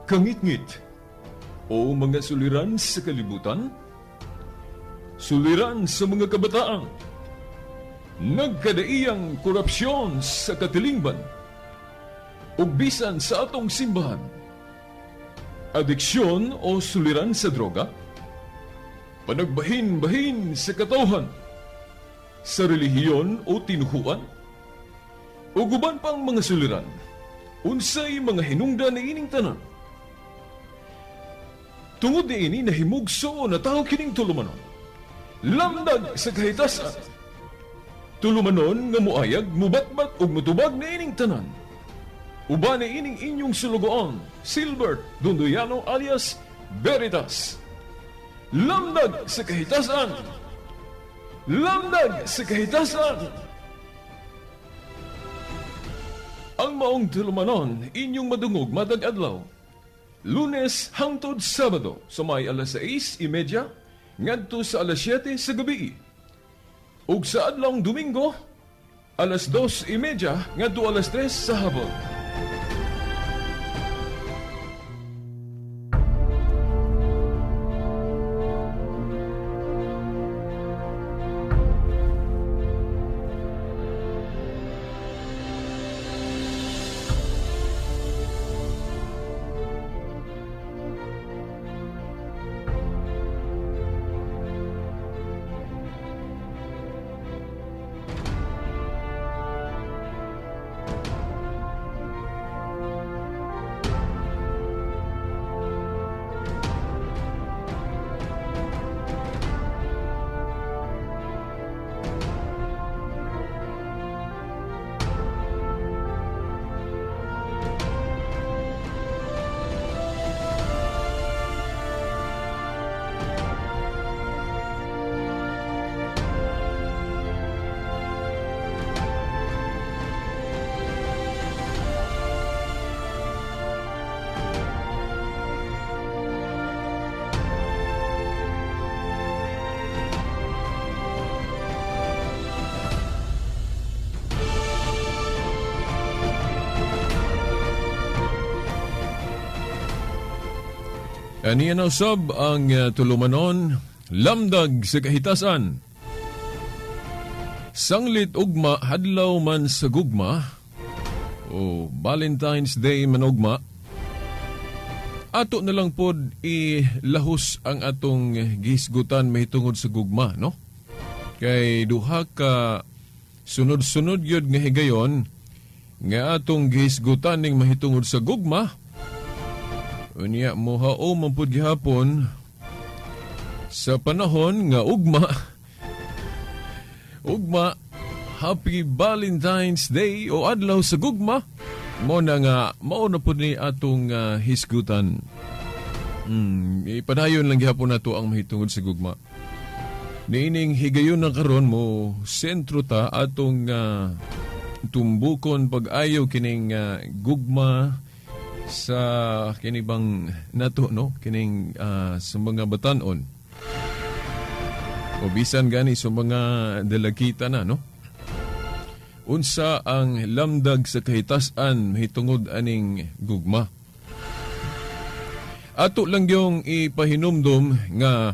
Kangitngit o mga suliran sa kalibutan, suliran sa mga kabataan, nagkadaiyang korupsyon sa katilingban, ug bisan sa atong simbahan, adiksyon o suliran sa droga, panagbahin-bahin sa katawhan, sa relihiyon o tinuhuan, ug uban pang mga suliran, unsay mga hinungdan niining tanan. Tungod niini nahimugso na tao kining tulumanon. Lamdag sa kahitasan. Tulumanon nga muayag, mubatbat ug mutubag niining tanan. Uban niining inyong sulugoon, Silbert Dondoyano alias Veritas. Lamdag sa kahitasan. Lamdag sa kahitasan. Ang maong tulumanon inyong madungog matag adlaw. Lunes hangtod Sabado sa may alas 6:30 ngadto sa alas 7 sa gabi. Ug sa adlawng Domingo alas 2:30 ngadto alas 3 sa hapon. Aniya na usab ang tulumanon, lamdag sa kahitasan. Sanglit ugma, hadlaw man sa gugma, o Valentine's Day man ugma, ato na lang pod ilahos ang atong gihisgutan mahitungod sa gugma, no? Kay duha ka sunod-sunod gyud nga higayon nga atong gihisgutan ning mahitungod sa gugma. Unya mohao man pud gihapon sa panahon nga ugma. Ugma, Happy Valentine's Day o adlaw sa gugma. Mo na nga mao na pud ni atong hisgutan. Ipadayon lang gihapon nato ang mahitungod sa gugma. Niining higayon na karon mo sentro ta atong tumbukon pag-ayo kining gugma sa kini bang nato, no, kining sa mga batan-on o bisan gani sa mga dalagita na, no, unsa ang lamdag sa kahitasan mahitungod aning gugma. Ato lang yung ipahinumdom nga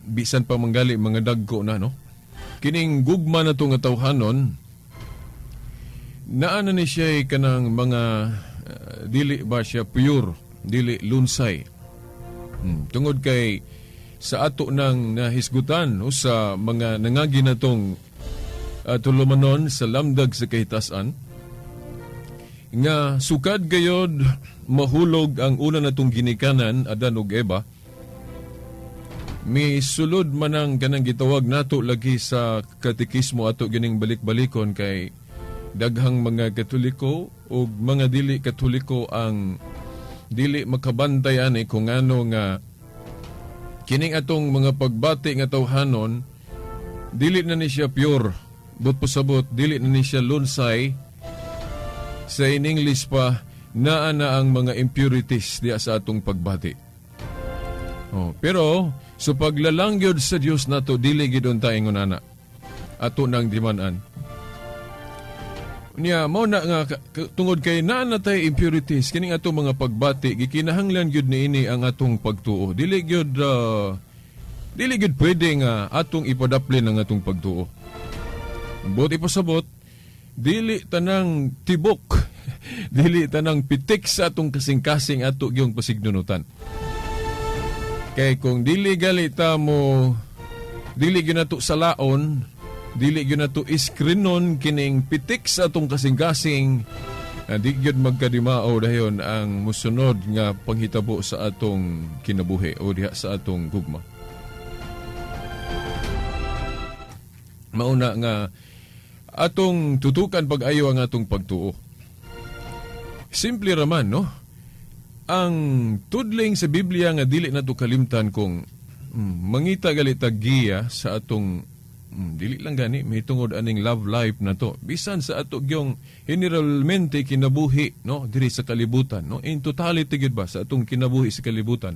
bisan pa manggali mga dagko na, no, kining gugma na to nga tawhanon naa na ni siya kanang mga dili ba siya pure, dili lunsay. Tungod kay sa ato nang nahisgutan, no, sa mga nangagi na tong tulumanon sa lamdag sa kahitasan nga sukad gayod mahulog ang una natong ginikanan Adan ug Eva, mi sulod man ang kanang gitawag nato lagi sa katekismo ato gining balik-balikon kay daghang mga Katoliko o mga dili Katoliko ang dili makabantay ani kung ano nga kining atong mga pagbati nga tawhanon dili na ni siya pure, but pasabot dili na ni siya lunsay. Sa in English pa, naa na ang mga impurities diya sa atong pagbati. Oh, pero sa paglalangyod sa Dios nato dili gid unta ingon ana, ato nang diman-an. Niya mao na nga tungod kay naa na tay impurities, kining atong mga pagbati, gikinahanglan gyud niini ang atong pagtuo. Dili gyud pwede nga atong ipadaplin ang atong pagtuo. Buot ipasabot, dili tanang tibok, dili tanang pitik sa atong kasing-kasing ato gyung pasignunutan. Kay kung dili gali ta mo, dili gyud nato salaon, dili gyud nato iskrinon kining pitik sa atong kasing-kasing, di gyud magkadimao dayon ang musunod nga panghitabo sa atong kinabuhi o diha sa atong gugma. Mauna nga atong tutukan pag-ayo ang atong pagtuo. Simple raman, no? Ang tudling sa Biblia nga dili nato kalimtan kung mangita gali tag giya sa atong dili lang gani mahitungod aning love life na to, bisan sa ato gyong generalmente kinabuhi, no, diri sa kalibutan, no, in totality gyud ba sa atong kinabuhi sa kalibutan,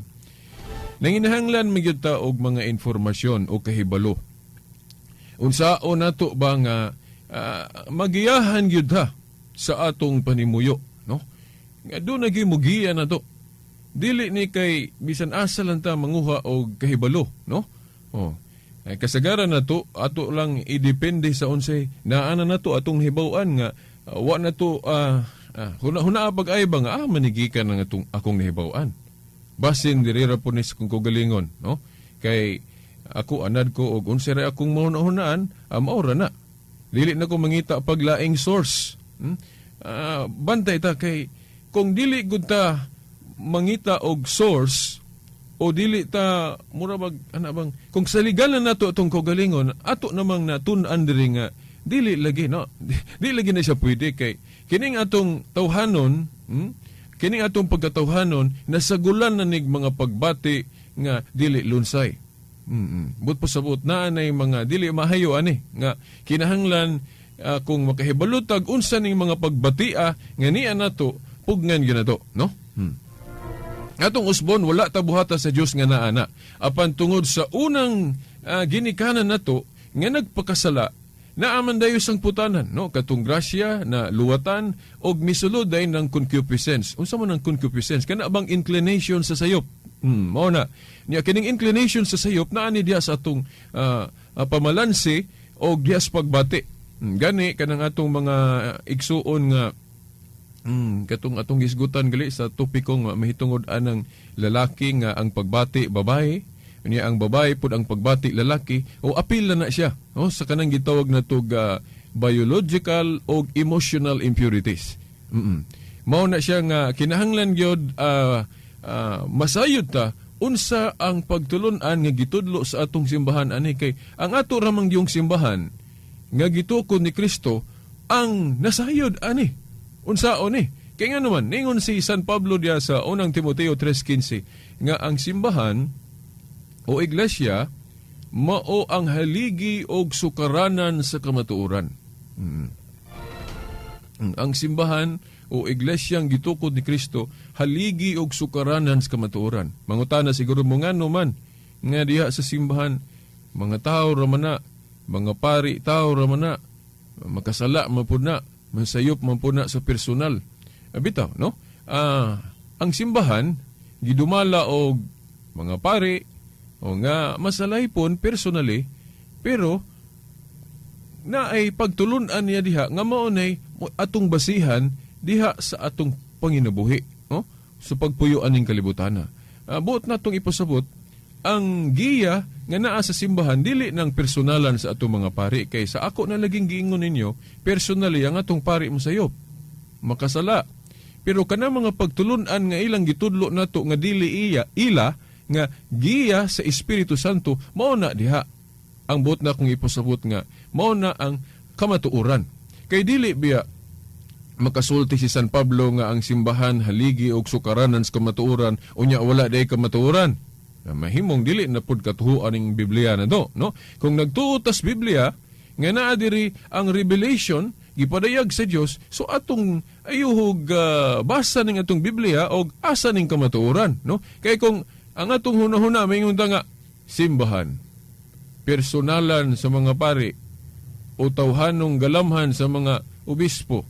nanginahanglan man gyud ta og mga informasyon o kahibalo unsaon nato ba nga magiyahan gyud ha sa atong panimuyo, no, nga doon na mogiya na to. Dili ni kay bisan asa lang ta manguha og kahibalo, no? Oh. Ay, kasagaran na to, ato lang idepende sa unsay naa na nato atong hibaw-an nga wa na to huna huna pag-ay ba nga manigikan ang atong akong nahibaw-an. Basin diri ra po ni sa kong kaugalingon, no? Kay ako anad ko og unsay ra akong mahuna-hunaan, mao ra na. Dili na ko mangita paglaing source. Bantay ta kay kung dili gud ta mangita og source o dili ta mura bag ana bang kung saligan na nato atong kaugalingon, ato namang natun-an diri nga dili lagi, no, dili lagi na siya pwede kay kining atong tawhanon, kining atong pagkatawhanon nasagulan na nig mga pagbati nga dili lunsay. But pasabot naa nay mga dili mahayo ani nga kinahanglan kung makahibalutag unsa ning mga pagbatia nga niya nato pugnan gyud nato, no? Atong usbon, wala ta buhata sa Dios nga naa na. Apan tungod sa unang ginikanan nato nga nagpakasala, naaman dayo sang putanan, no, katong grasya na luwatan og misulod day ng concupiscence. Unsa man ang concupiscence? Kana bang inclination sa sayop? Mao na. Nya kining inclination sa sayop naa ni diha sa atong pamalansi og diha sa pagbati. Gani kanang atong mga igsuon nga katong atong gisgutan gali sa topiko nga mahitungod anang lalaki nga ang pagbati babae, niya ang babae pud ang pagbati lalaki, o apil na na siya, no, sa kanang gitawag na tog biological o emotional impurities. Mao na siya nga kinahanglan gyud masayod ta unsa ang pagtulun-an nga gitudlo sa atong simbahan ani, kay ang ato ramang yung simbahan nga gitukod ni Kristo ang nasayod ani unsaon ni. Kay nga naman ningon si San Pablo diya sa unang Timoteo 3:15 nga ang simbahan o iglesia mao ang haligi og sukaranan sa kamatuoran. Ang simbahan o iglesyang gitukod ni Kristo, haligi og sukaranan sa kamatuoran. Mangutana siguro mo ngano man nga diha sa simbahan mga tao ra man na, mga pari tao ra man na, makasala man pud na, masayop man pud na sa personal. Bitaw, no? Ang simbahan gidumala og mga pari o nga masalaypon personally, pero na ay pagtulun-an niya diha nga mao nay atong basihan diha sa atong panginabuhi, no, sa pagpuyo aning kalibutan. Buot natong ipasabot ang giya nga naa sa simbahan dili ng personalan sa atong mga pari, kay sa ako na laging giingon ninyo, personally ang atong pari mosayop, makasala, pero kana mga pagtulun-an nga ilang gitudlo nato nga dili iya ila nga giya sa Espiritu Santo, mao na diha ang buot na kong ipasabot nga mao na ang kamatuoran. Kay dili biya makasulti si San Pablo nga ang simbahan haligi og sukaranan sa kamatuoran, unya wala day kamatuoran? Na mahimong dili na pud katuhuan ning Biblia na do, no? Kung nagtuo tas Biblia nga naa diri ang revelation gipadayag sa Dios, so atong ayuhog basa ning atong Biblia og asa ning kamatuoran, no? Kay kung ang atong hunahuna maingon ta nga simbahan personalan sa mga pari o tawhanong galamhan sa mga obispo.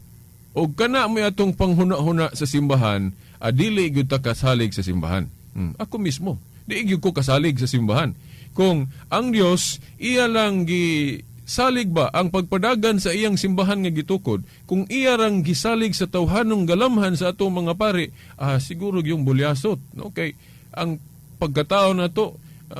Og kana may atong panghuna-huna sa simbahan, adili gyud ta kasalig sa simbahan. Ako mismo, di gyud ko kasalig sa simbahan. Kung ang Dios iya lang gi salig ba ang pagpadagan sa iyang simbahan nga gitukod, kung iya rang gisalig sa tawhanong galamhan sa atong mga pari, siguro yung bulyasot, no? Kay ang pagkatao na to,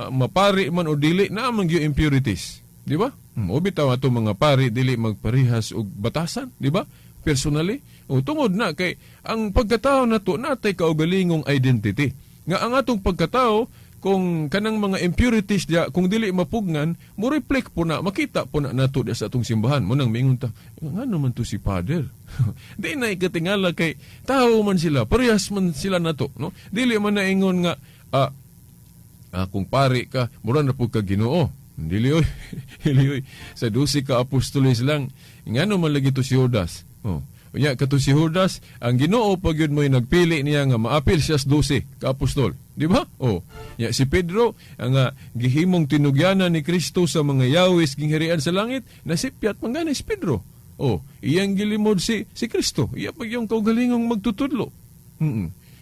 mapari man o dili, naa man gyud impurities, di ba? O bitaw atong mga pari dili magparihas og batasan, di ba? Personally, o tungod na kay ang pagkatao na to natay kaugalingong identity. Nga ang atong pagkatao, kung kanang mga impurities diya, kung dili mapugnan, mo reflect po na, makita po na nato diya sa atong simbahan. Mo nang mingon ta, nga naman to si Father. Di na ikatingala kay tao man sila, parehas man sila nato, no? Dili man naingon nga kung pari ka, mura na po ka Ginoo. Dili oy. Dili oy. Sa 12 ka apostoles lang, ngano man lagi to si Judas. Oh. Unya kato si Judas, ang Ginoo pag yun mo'y nagpili niya nga maapil siya sa 12 ka apostol. Di ba? Oh. Nya si Pedro, ang gihimong tinugyanan ni Kristo sa mga yawis gingharian sa langit, nasipyat man gani si Pedro. Oh, iyang gilimod si Kristo. Iya pag yung kaugalingong magtutudlo.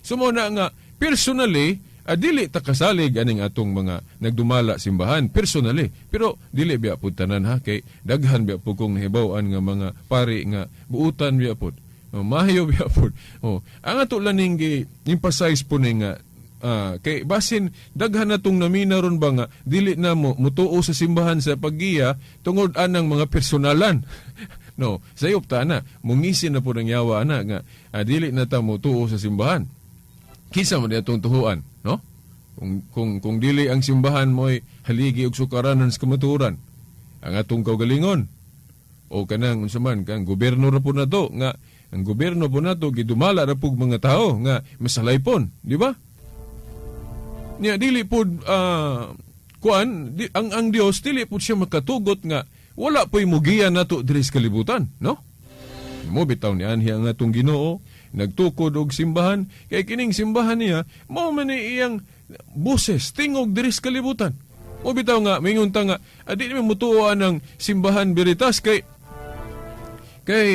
So mo na nga personally, dili ta kasalig aning atong mga nagdumala simbahan personally, pero dili biya pud tanan ha, kay daghan biya pud kong nahibaw-an nga mga pari nga buutan biya pud. Oh, mahayo biya pud. Oh, ang ato lang ning gi emphasize po ni nga kay basin daghan na tong namina ron ba nga dili na mo mutuo sa simbahan sa paggiya tungod anang mga personalan. No, sayop ta na, mungisi na po ng yawa ana nga dili na ta mutuo sa simbahan. Kinsa man atong tuhuan, no? Kung dili ang simbahan mo'y haligi og sukaranan sa kamatuoran, ang atong kaugalingon o kanang unsa man kang gobyerno ra po nato, nga ang gobyerno po nato gidumala ra pug mga tao nga masalaypon, di ba? Nya dili pud kuan di, ang Dios dili pud siya makatugot nga wala po'y mugiya nato diri sa kalibutan, no? Mo bitaw ni anhi ang atong Ginoo nagtukod og simbahan, kay kining simbahan niya mao man ni iyang boses tingog diri sa kalibutan. Mo bitaw nga mingon ta nga adi ni mutuo ang simbahan Veritas kay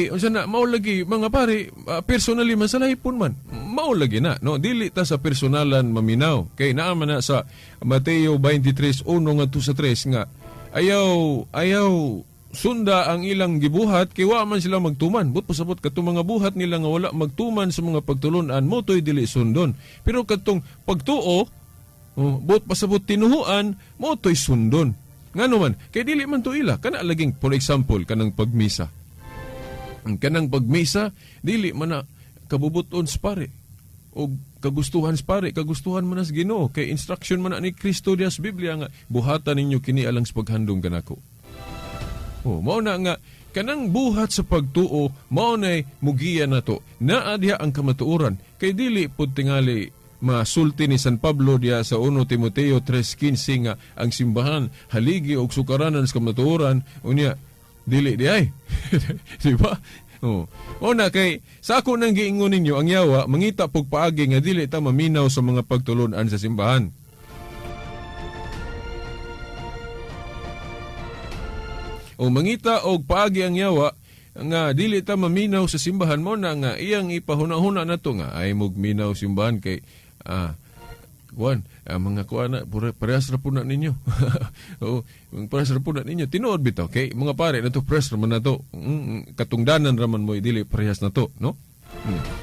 unsa na mao lagi mga pare, personally masalahipon man mao lagi na, no? Dili ta sa personalan maminaw kay naa man na sa Mateo 23:1 ngadto sa 3 nga ayaw ayaw sunda ang ilang gibuhat kay wa man sila magtuman. But pasabot katong mga buhat nila nga wala magtuman sa mga pagtulon-an mo to'y dili sundon, pero katong pagtuo, oh, but pasabot tinuhuan mo to'y sundon. Ngano man kay dili man to ila kana laging, for example, kanang pagmisa. Ang kanang pagmisa dili man na kabubuton sa pare o kagustuhan sa pare, kagustuhan man na sa Ginoo kay instruction man na ni Kristo diya sa Biblia nga buhatan ninyo kini alang sa paghandom kanako. Oh, mao na nga kanang buhat sa pagtuo mao nay mugiya nato. Naa diha ang kamatuoran kay dili pud tingali masulti ni San Pablo diha sa 1 Timoteo 3:15 nga ang simbahan haligi og sukaranan sa kamatuoran, unya dili di ay. Di ba? Oh. O na kay sa ako nang giingon ninyo, ang yawa mangita pug paagi nga dili ta maminaw sa mga pagtulon-an sa simbahan. O mangita og paagi ang yawa nga dili ta maminaw sa simbahan, mo na nga iyang ipahuna-huna nato nga ay mugminaw simbahan kay kuan mga kuan na parehas ra po na ninyo. Oo, parehas ra po na ninyo. Tinuod bitaw kay mga pare nato parehas ra man nato. Katungdanan ra man mo dili parehas na to, no?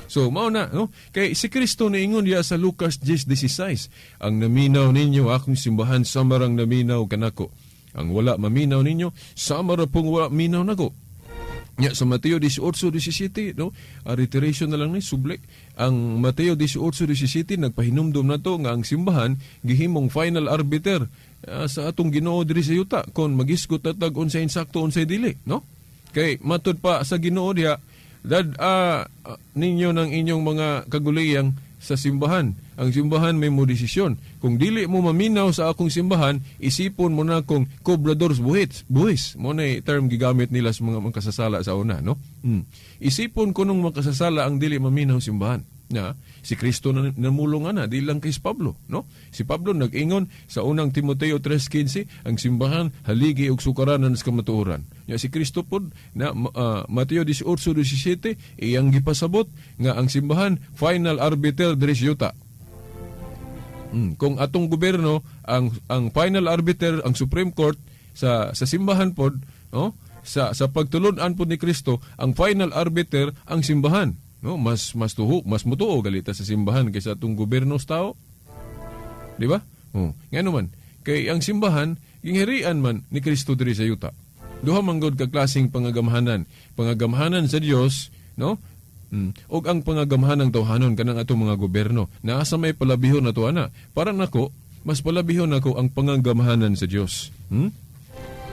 So mao na, no? Kay si Kristo niingon diya sa Lucas 10:16, ang naminaw ninyo akong simbahan samarang naminaw kanako. Ang wala maminaw ninyo sama ra pong wala minaw nako. Nya sa Mateo 18:17, no? Reiteration na lang ni subli. Ang Mateo 18:17 nagpahinumdom na to nga ang simbahan gihimong final arbiter sa atong Ginoo diri sa yuta kon magisgot na tag unsay insakto unsay dili, no? Kay matud pa sa Ginoo diha dad ninyo ng inyong mga kaguliyang sa simbahan. Ang simbahan may mo desisyon. Kung dili mo maminaw sa akong simbahan, isipon mo na kung kobrador sa buhis. Mo na term gigamit nila sa mga makasasala sa una, no? Isipon ko nung makasasala ang dili maminaw simbahan. Na si Kristo na namulong ana, di lang kay si Pablo, no? Si Pablo nag-ingon sa unang Timoteo 3:15, ang simbahan haligi og sukaranan sa kamatuoran. Nya si Kristo pod na Mateo 18:17, iyang gipasabot nga ang simbahan final arbiter diri sa yuta. Kung atong gobyerno ang final arbiter ang Supreme Court, sa simbahan pod, no? Sa pagtulon-an pod ni Kristo, ang final arbiter ang simbahan, no? Mas mutuo galita sa simbahan kaysa atong gobyerno sa tao, di ba? Oh, ngano man? Kay ang simbahan gingharian man ni Kristo diri sa yuta. Duha man gud ka klaseng pangagamhanan: pangagamhanan sa Dios, no? Og ang pangagamhanang tawhanon, kanang atong mga gobyerno. Naa sa may palabihon na to ana. Para nako, mas palabihon nako ang pangagamhanan sa Dios.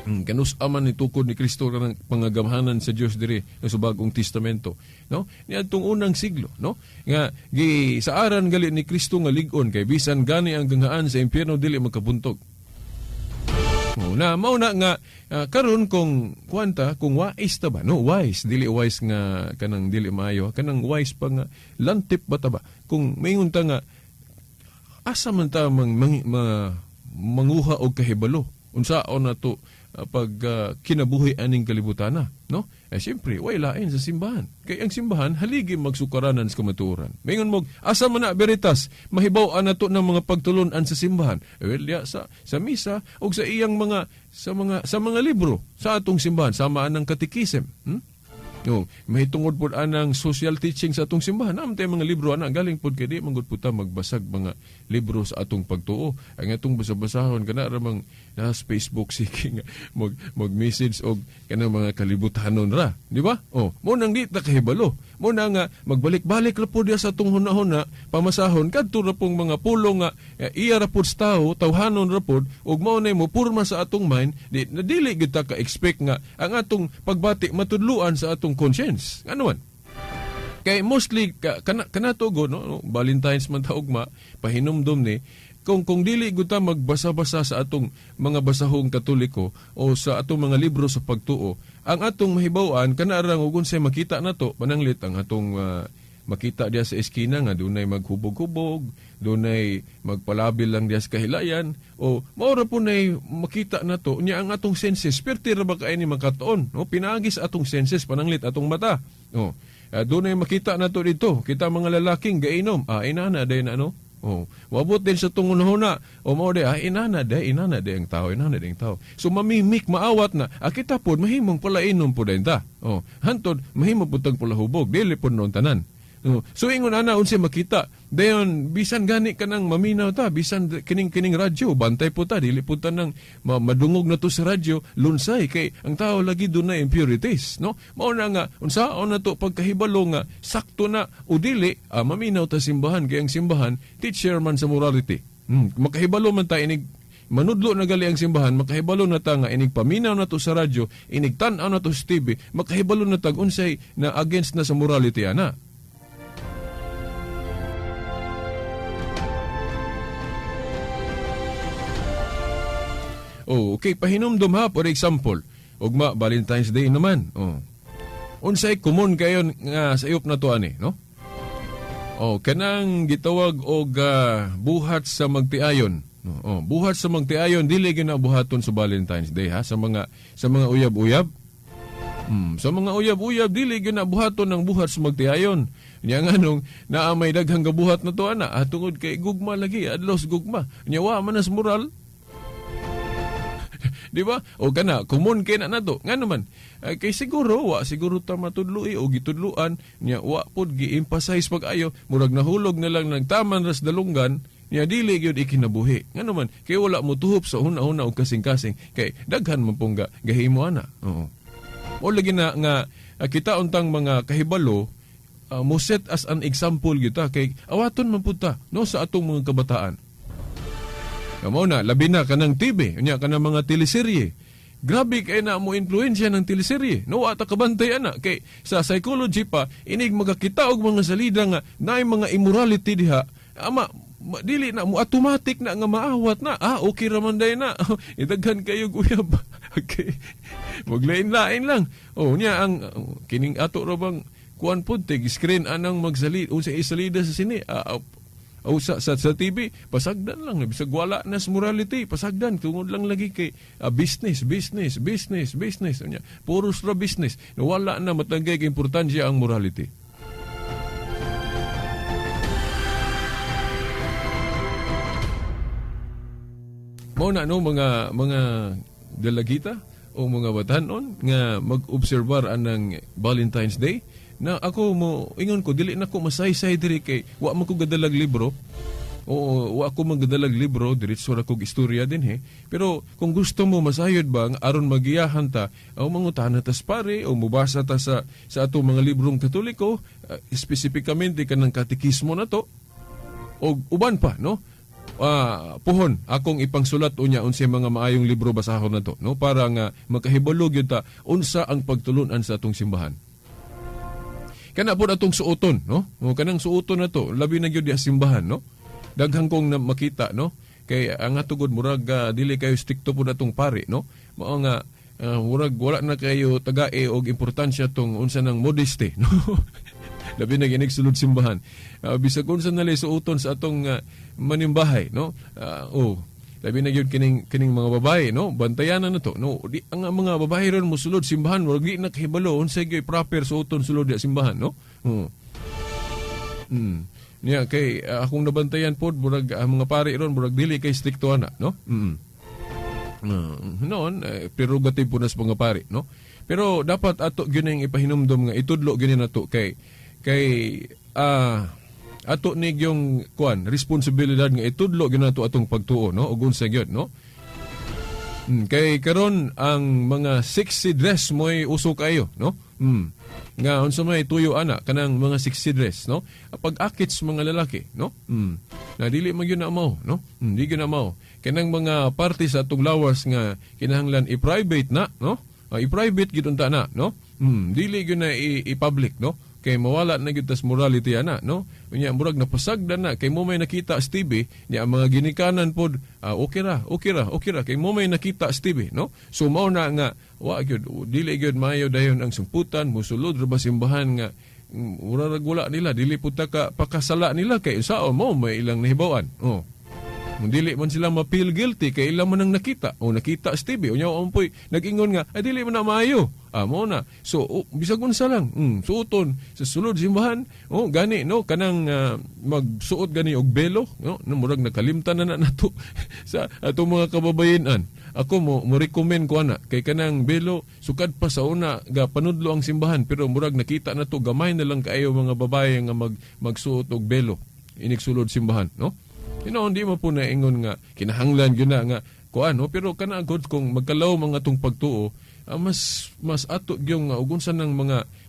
Kanus aman ni tukod ni Kristo kanang pangagamhanan sa Dios diri sa Bagong Testamento, no? Niadtong unang siglo, no? Nga gi saaran gali ni Kristo nga lig-on kay bisan gani ang ganghaan sa impyerno dili magkabuntog. Mao na, mao na nga karon kung kwanta, kung wise ta ba, no? Wise, dili wise nga kanang dili maayo, kanang wise pa nga lantip ba ta ba? Kung maingon ta nga asa man ta manguha og kahibalo, unsaon na to pag kinabuhi aning kalibutana, no? Eh siyempre, way lain sa simbahan. Kay ang simbahan haligi magsukaranan sa kamatuoran. Maingon mo, asa man na veritas, mahibaw-an nato ng mga pagtulon-an sa simbahan? Eh, well, ya, sa misa og sa iyang mga sa mga libro sa atong simbahan, sama anang katekism. No, mahitungod pod anang social teaching sa atong simbahan. Naa man tay mga libro ana, galing pod kay di man gud pud ta magbasag mga libro sa atong pagtuo. Ang atong basa-basahon kana ra mang na sa Facebook, sige nga mag-message og kanang mga kalibutanon ra, di ba? Oh, mo nang di ta kahibalo. Mo na nga magbalik-balik ra pod sa atong hunahuna, pamasahon kadto ra pong mga pulong nga iya ra pod sa tao, tawhanon ra pod ug mao nay mo purma sa atong mind, di na dili gyud ta ka-expect nga ang atong pagbati matudluan sa atong conscience. Ano man? Kay mostly ka, kanato go, no, Valentine's man ta ugma, pahinumdum ni kung dili gud ta magbasa-basa sa atong mga basahong Katoliko o sa atong mga libro sa pagtuo, ang atong mahibaw-an kana ra ug unsay makita nato. Pananglit ang atong makita diya sa eskina nga dunay maghubog-hubog, dunay magpalabil lang diya sa kahilayan, o mao ra po nay makita nato. Nya ang atong senses perti ra ba kay ni makatuon, no? Pinaagi sa atong senses, pananglit atong mata, no? Dunay makita nato dito, kita mga lalaking gainom, inana day na, ano. Oh, wabot din sa tungunhuna. O mao di, inana day ang tao, inana day ang tao. So mamimik, maawat na. Kita pod mahimong palainom pod din ta. Oh, hantod mahimo pud tag palahubog, dili pod noon tanan. Oh, so ingon ana, unsay makita. Dayon bisan gani kanang maminaw ta, bisan kining radyo, bantay po ta, dili po ta nang madungog na to sa radyo, lunsay kay ang tao lagi dunay impurities, no? Mao na nga unsaon na to pagkahibalo nga sakto na o dili, maminaw ta simbahan kay ang simbahan teacher man sa morality. Makahibalo man ta inig manudlo na gali ang simbahan, makahibalo na ta nga inig paminaw na to sa radyo, inig tan-aw na to sa TV, makahibalo na tag unsay na against na sa morality ana. Oh, okay, pahinumdum ha, for example, ugma Valentine's Day naman. Oh. Unsay common kayo nga sayop na to ani, no? Oh, kanang gitawag og buhat sa magtiayon. No, oh, buhat sa magtiayon dili gyud na buhaton sa Valentine's Day ha, sa mga uyab-uyab. Sa mga uyab-uyab dili gyud na buhaton ang buhat sa magtiayon. Nya nganong naa may daghang gabuhat na to ana, tungod kay gugma lagi, adlaw sa gugma. Nya wa man as moral. Di ba? O kana, common kay na nato. Nga naman, kay siguro wa siguro ta matudloi o gitudluan niya, wa pod gi-emphasize pag-ayo, murag nahulog na lang nagtaman ras dalunggan niya, dili gyud ikinabuhi. Nga naman, kay wala mo tuhop sa huna-huna og kasing-kasing kay daghan man pong gahimo ana. Oo. O lagi na nga kita untang mga kahibalo, mo set as an example gyud ta kay awaton man pud ta, no, sa atong mga kabataan. Mao na, labi na kanang TV, unya kanang mga teleserye. Grabe kay na mo influensya ng teleserye. No, wa ta kabantay ana kay sa psychology pa inig magakita og mga salida nga naay mga immorality diha. Ama dili na mo automatic na nga maawat na. Ah, okay ra man day na. Idaghan kayo uyab. Okay. Maglain-lain lang. Oh, nya ang kining ato ra bang kuan pod tig screen anang magsali unsa isalida sa sine, o sa TV, pasagdan lang, bisag wala na sa morality, pasagdan tungod lang lagi kay business, business, business, business. Unya puros ra business, wala na matangay kay importansya ang morality. Mao na, no, mga dalagita o mga batanon nga mag-obserbar anang Valentine's Day na ako mo ingon ko, dili na ko masaysay diri kay wa man ko gadalag libro. Oo, wa ko magadalag libro, diretso ra kog istorya dinhi. Pero kung gusto mo masayod ba nga aron magiyahan ta, o mangutana tas pare o mubasa ta sa atong mga librong Katoliko, espesipikamente kanang katekismo na to o uban pa, no? Puhon akong ipangsulat unya unsay mga maayong libro basahon na to, no, para nga makahibalo gyud ta unsa ang pagtulunan sa atong simbahan. Kana pod atong suoton, no? O, kanang suoton na to, labi na gyud diha simbahan, no? Daghan kong na makita, no, kay ang ato gud murag dili kayo strikto pod atong pare, no? Mao nga murag wala na kayo tagae og importansya tong unsa nang modesty, no? Labi na ginig sulod simbahan. Bisag unsa na lay suoton sa atong manimbahay, no? Oh, labi na gyud kining mga babae, no? Bantayan na to, no? Di ang mga babae ron mosulod simbahan, murag di na kahibalo unsay gyud proper suoton sulod di simbahan, no? Niya kay akong nabantayan pod, murag ang mga pare ron murag dili kay strikto ana, no? Noon prerogative po na sa mga pare, no? Pero dapat ato gyud ning ipahinumdom nga itudlo gyud nato kay ato ni yung kuan responsibilidad nga itudlo gyud nato atong pagtuo, no, ug unsa gyud, no? Kay karon ang mga sexy dress mo'y uso kayo, no? Nga unsa may tuyo ana kanang mga sexy dress, no? Pag-akit sa mga lalaki, no? Na dili man gyud na mao, no? Di gyud na mao. Kanang mga parte sa atong lawas nga kinahanglan i-private na, no? I-private gyud unta na, no? Dili gyud na i-public, no? Kay mawala na gyud tas morality ana, no? Unya murag napasagdan na kay mo may nakita sa TV niya, ang mga ginikanan pod, okay ra, okay ra, okay ra kay mo may nakita sa TV, no? So mao na nga wa gyud, dili gyud maayo dayon ang sumputan musulod ra ba simbahan nga mura ra wala nila, dili pud ta ka pakasala nila kay sao mo may ilang nahibaw-an. Oh. Kung dili man sila ma-feel guilty kay ilang man ang nakita o nakita sa TV, unya ampoy nag-ingon nga ay dili man na maayo. Mo na. So oh, bisag unsa lang, suoton sa sulod simbahan, oh gani, no, kanang magsuot gani og belo, no, no, murag nakalimtan na na nato sa atong mga kababayenan. Ako mo recommend ko ana kay kanang belo sukad pa sa una ga panudlo ang simbahan, pero murag nakita na to gamay na lang kaayo mga babae nga magsuot og belo inig sulod simbahan, no? Hindi mo po naingon nga kinahanglan gyud na nga kuan, no? Pero kana gud kung magkalaw mga atong pagtuo, mas mas ato gyud nga ug unsa ng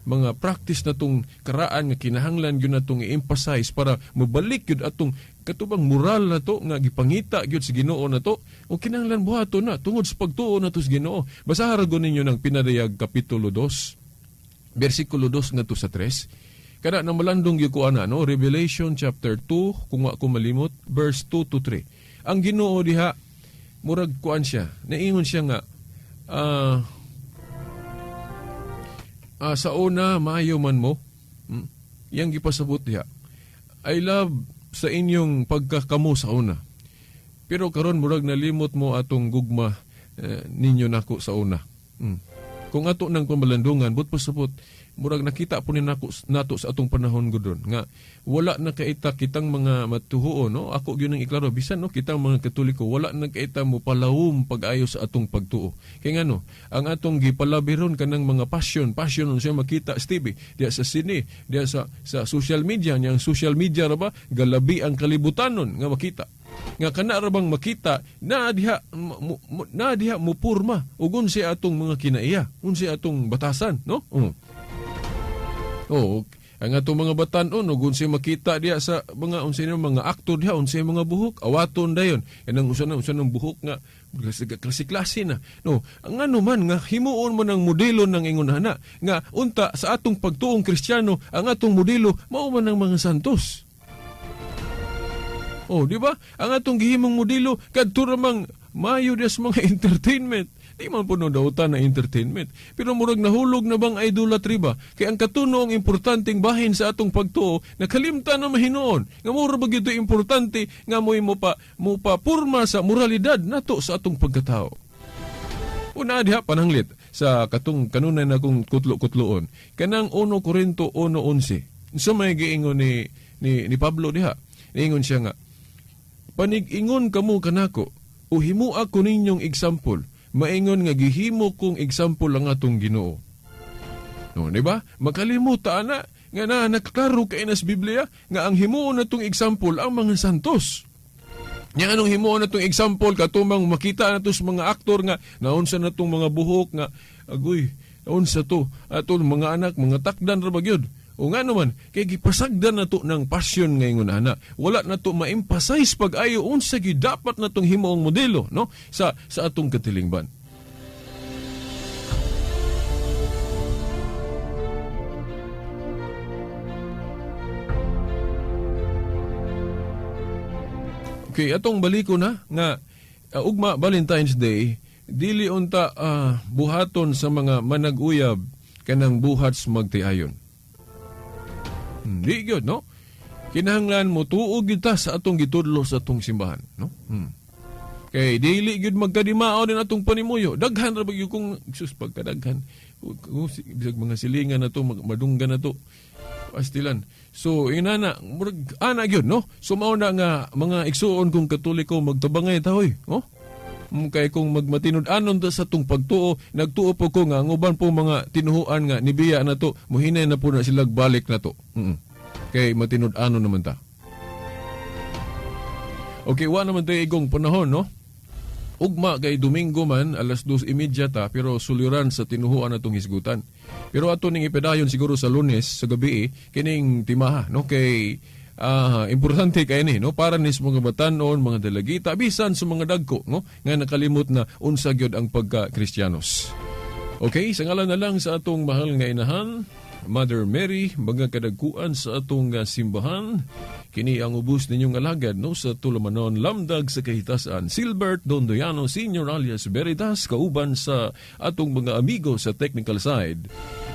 mga practice na tong karaan nga kinahanglan gyud natong i-emphasize para mobalik gyud atong katubang moral na to nga gipangita gyud sa Ginoo na to o kinahanglan buhaton na tungod sa pagtuo nato sa Ginoo. Basahan ra gud ninyo ng Pinadayag kapitulo 2 bersikulo 2 ngadto sa 3. Kada na malandong gyud ko ana, no? Revelation chapter 2, kung wa ko malimot, verse 2 to 3. Ang Ginoo diha murag kuan siya. Naingon siya nga sa una maayo man mo. Yang gipasabot diha. I love sa inyong pagkakamo sa una. Pero karon murag nalimot mo atong gugma ninyo nako sa una. Kung ato nang pamalandungan, but pasabot, murag nakita po ni nako nato sa atong panahon gudon nga wala na kaita kitang mga matuhuon, no? Ako gyud ang iklaro, bisan, no, kitang mga Katoliko wala na kaita mo palawom pag-ayo sa atong pagtuo kay ngano ang atong gipalabiron kanang mga passion passion unsa makita sa TV diya, sa sine diya, sa social media. Niyang social media ra ba galabi ang kalibutanon nga makita nga kana ra bang makita na diha na diha mo purma ug unsay atong mga kinaiya, unsay atong batasan, no? Oh, ang atong mga batan-on ug unsay makita diha sa mga unsay nang mga aktor diha, unsay mga buhok, awaton dayon. Yan ang usa na usa ng buhok nga klase-klase na, no? Ang ano man nga himuon mo ng modelo ng ingon ana nga unta sa atong pagtuong Kristiyano, ang atong modelo mao man ang mga santos. Oh, di ba? Ang atong gihimong modelo kadto ra mang maayo diya sa mga entertainment. Di man po no dautan na entertainment. Pero murag nahulog na bang idolatry ba? Kay ang katuno ang importanteng bahin sa atong pagtuo, nakalimtan na mahinoon. Nga mura ba gyud importante nga mo'y mo pa purma sa moralidad nato sa atong pagkatao. Una diha pananglit sa katong kanunay na kong kutlo-kutloon. Kanang 1 Korinto 1:11. Sa may giingon ni Pablo diha. Niingon siya nga, panig-ingon kamo kanako o himua ko ninyong example, maingon nga gihimo kong example ang atong Ginoo. No, di ba? Makalimutan na nga na nakaklaro kay nas Biblia nga ang himuon natong example ang mga santos. Nya anong himuon natong example katumang makita nato sa mga aktor nga naunsa natong mga buhok nga agoy, naunsa to aton mga anak, mga takdan ra ba gyud. O nga naman, kay gipasagdan nato ng pasyon ngayon ana. Wala nato ma-emphasize pag-ayo unsa gyud dapat natong himuong modelo, no, sa atong katilingban. Okay, atong baliko na nga ugma Valentine's Day, dili unta buhaton sa mga manag-uyab kanang buhat sa magtiayon. Hindi gyud, no? Kinahanglan mo tuog gyud ta sa atong gitudlo sa atong simbahan, no? Kay dili gyud magkadimao din atong panimuyo. Daghan ra ba gyud kung sus pagkadaghan. Kung bisag mga silingan na to, madunggan na to. Pastilan. So inana, murag ana gyud, no? So mao na nga mga igsuon kong Katoliko magtabangay ta hoy, no? Kay kung magmatinud-anon ta sa atong pagtuo, nagtuo po ko nga ang uban po mga tinuhuan nga nibiya na to, muhinay na po na sila balik na to. Kay matinud-anon naman ta. Okay, wa naman tayo igong panahon, no? Ugma kay Domingo man, alas 2:30 ta, pero suliran sa tinuhuan atong hisgutan. Pero ato ning ipedayon siguro sa Lunes, sa gabi, kining timaha, no? Kay importante kay ni, no? Para nis mga batanon, mga dalagita, bisan sa mga dagko, no? Nga nakalimot na unsa gyud ang pagka-Kristiyanos. Okay, sa ngalan na lang sa atong mahal nga inahan, Mother Mary, mga kadagkuan sa atong simbahan, kini ang ubos ninyong alagad, no, sa tulumanon lamdag sa kahitasan, Silbert Dondoyano Senior alias Veritas, kauban sa atong mga amigo sa technical side.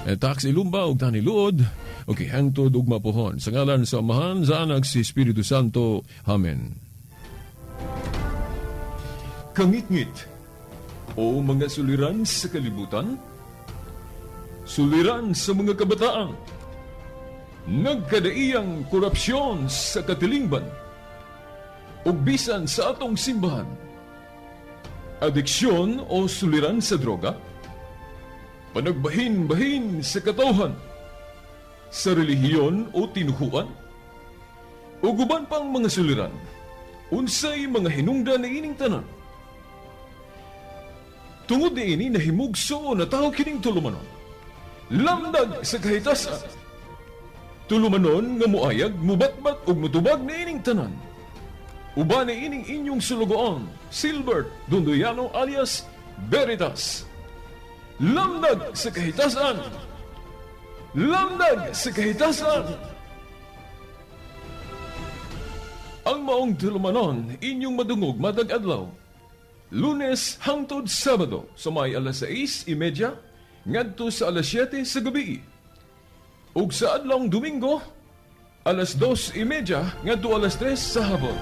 Tax Ilumba ug Dani Luod. Okay, hangtod ugma pohon. Sa ngalan sa Amahan, sa Anak, sa Espiritu Santo. Amen. Kangitngit o mga suliran sa kalibutan, suliran sa mga kabataan, nagkadaiyang korupsyon sa katilingban, ug bisan sa atong simbahan, adiksyon o suliran sa droga, panagbahin-bahin sa katawhan, sa relihiyon o tinuhuan, ug uban pang mga suliran, unsay mga hinungdan ni ining tanan. Tungod niini nahimugso na tao kining tulumanon. Lamdag sa kahitasan. Tulumanon nga muayag, mubatbat ug mutubag niining tanan. Uban niining inyong sulugoon, Silbert Dondoyano alias Veritas. Lamdag sa kahitasan. Lamdag sa kahitasan. Ang maong tulumanon inyong madungog matag adlaw. Lunes hangtod Sabado sa may alas 6:30 ngadto sa alas 7 sa gabi. Ug sa adlawng Domingo alas 2:30 ngadto alas 3 sa hapon.